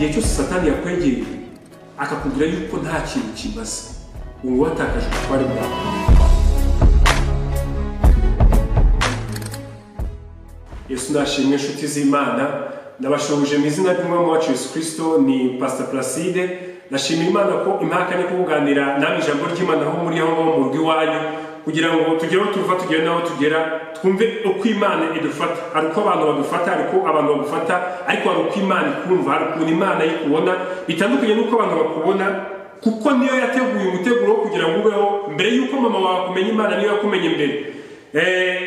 Igihe cyose Satani yakwegereye akakubwira yuko nta kintu kimaze, uba watakaje ubutware bwawe. Yesu nashimwe. Inshuti z'Imana, ndabashuhuje mu izina ry'Umwami wacu Yesu Kristo. Ni Pastor Placide. Ndashimira Imana ko impakanye kuganira namwe ijambo ry'Imana aho muri, aho ngaho mu rugo iwanyu, kugira ngo tugere aho tuva, tugere n'aho tugera, twumve uko Imana idufata. Hari uko abantu badufata, hari uko abantu bagufata, ariko hari uko Imana ikumva, hari ukuntu Imana ikubona bitandukanye n'uko abantu bakubona, kuko niyo yateguye umuteguro wo kugira ngo ubeho. Mbere y'uko mama wawe akumenya, Imana niyo yakumenye mbere.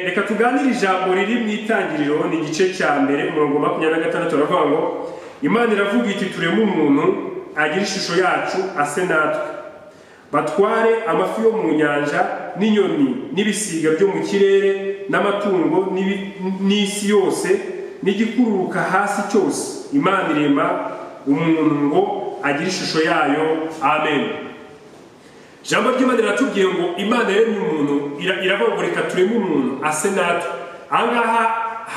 Reka tuganire ijambo riri mu Itangiriro, ni igice cya 1, umurongo 26. Uravuga ngo: "Imana iravuga iti: 'Tureme umuntu agira ishusho yacu, ase natwe, batware amafi yo mu nyanja n'inyoni n'ibisiga byo mu kirere n'amatungo n'isi yose n'igikururuka hasi cyose.' Imana irema umuntu ngo agire ishusho yayo." Amen. Ijambo ry'Imana riratubwiye ngo Imana yaremye umuntu, iravuga ngo: "Reka tureme umuntu ase natwe." Ahangaha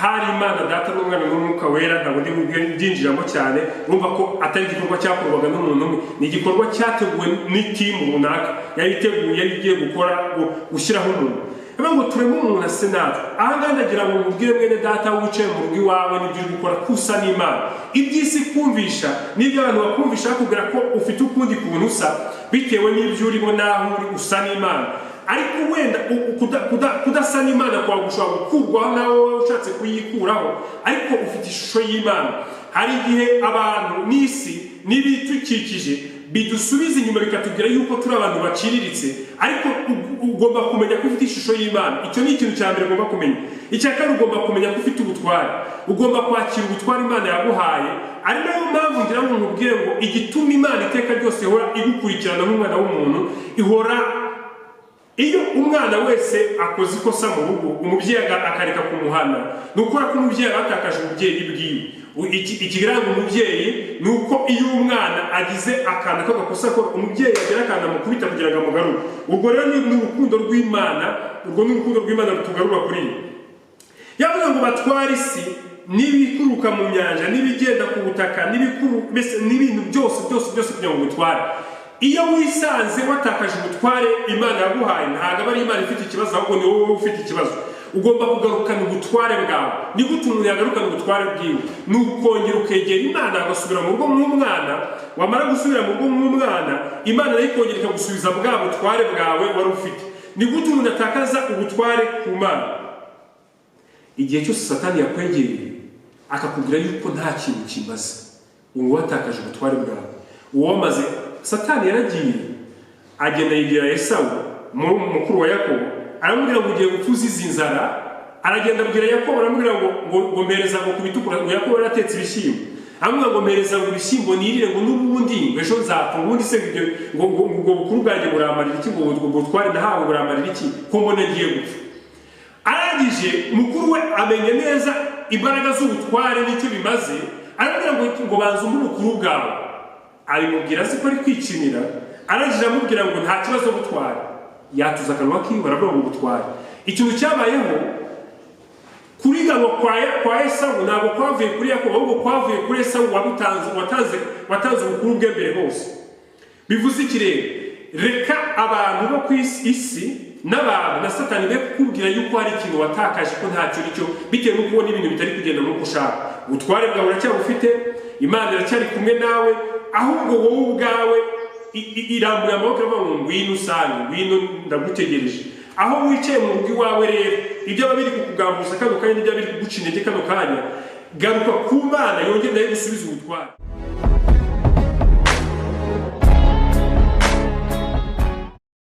hari Imana Data n'Umwana n'Umwuka Wera. Ntabwo ndi byinjiramo cyane. Urumva ko atari igikorwa cyakorwaga n'umuntu umwe, ni igikorwa cyateguwe n'iteam runaka yari iteguye, yari igiye gukora, gushyiraho umuntu. Bivuga ngo tureme umuntu ase natwe. Ahangaha ndagira ngo mubwire mwene data wicaye mu rugo iwawe n'ibyo uri gukora ko usa n'Imana. Iby'isi kumvisha n'ibyo abantu bakumvisha bakubwira ko ufite ukundi kuntu usa bitewe n'ibyo urimo n'aho uri, usa n'Imana, ariko wenda kudasa n'Imana kwawe gushobora gukurwaho nawe wowe ushatse kuyikuraho, ariko ufite ishusho y'Imana. Hari igihe abantu n'isi n'ibidukikije bidusubiza inyuma, bikatubwira yuko turi abantu baciriritse, ariko ugomba kumenya ko ufite ishusho y'Imana. Icyo ni ikintu cya mbere ugomba kumenya. Icya kabiri, ugomba kumenya ko ufite ubutware, ugomba kwakira ubutware Imana yaguhaye. Ari nayo mpamvu ngira ngo nkubwire ngo igituma Imana iteka ryose ihora igukurikirana nk'umwana w'umuntu, ihora iyo umwana wese akoze ikosa mu rugo, umubyeyi akareka kumuhana, ni ukubera ko umubyeyi aba yatakaje ububyeyi bwiwe. Ikiranga umubyeyi ni uko iyo umwana agize akantu k'agakosa, ko umubyeyi agira akantu amukubita kugira ngo amugarure. Ubwo rero ni urukundo rw'Imana, urwo ni urukundo rw'Imana rutugarura kuri ye. Yavuze ngo batware isi n'ibikururuka mu nyanja n'ibigenda ku butaka mbese n'ibintu byose byose byose, kugira ngo bitware. Iyo wisanze watakaje ubutware Imana yaguhaye, ntabwo aba ari Imana ifite ikibazo, ahubwo ni wowe ufite ikibazo. Ugomba kugarukana ubutware bwawe. Ni gute umuntu yagarukana ubutware bwiwe? Ni ukongera ukegera Imana, ugasubira mu rugo nk'umwana. Wamara gusubira mu rugo nk'umwana, Imana nayo ikongera ikagusubiza bwa butware bwawe wari ufite. Ni gute umuntu atakaza ubutware ku Mana? Igihe cyose Satani yakwegereye akakubwira yuko nta kintu kimaze, uba watakaje ubutware bwawe. Uwo wamaze, Satani yaragiye, agenda yegera Esawu, mukuru wa Yakobo, aramubwira ngo: "Ugiye gupfa uzize inzara." Aragenda abwira Yakobo, aramubwira ngo "Mpereza", ngo ku bitukura, ngo Yakobo yaratetse ibishyimbo, aramubwira ngo: "Mpereza", ngo "ibishyimbo nirire", ngo "n'ubundi ngo ejo nzapfa." Ubundi se ngo ngo bukuru bwanjye buramarira iki? Ngo ubwo butware nahawe buramarira iki, ko mbona ngiye gupfa? Arangije, mukuru we amenya neza imbaraga z'ubutware n'icyo bimaze, aramubwira ngo "Banza umpe ubukuru bwawe." Abimubwira azi ko ari kwikinira. Arangije aramubwira ngo: "Nta kibazo, butware." Yatuza akanwa kiwe, aravuga ngo: "Butware." Ikintu cyabayeho, kuriganwa kwa Esawu ntabwo kwavuye kuri Yakobo, ahubwo kwavuye kuri Esawu wabutanze, watanze ubukuru bwe mbere hose. Bivuze iki rero? Reka abantu bo ku isi n'abantu na Satani be kukubwira yuko hari ikintu watakaje, ko ntacyo uri cyo, bitewe n'uko ubona ibintu bitari kugenda nk'uko ushaka. Ubutware bwawe uracyabufite, Imana iracyari kumwe nawe. Ahubwo wowe ubwawe irambuye amaboko, iravuga ngo: "Ngwino usange, ngwino, ndagutegereje." Aho wicaye mu rugo iwawe rero, ibyo aba biri kukugambuza kano kanya n'ibyo biri kuguca intege kano kanya, garuka ku Mana, yongere nayo gusubiza ubutware.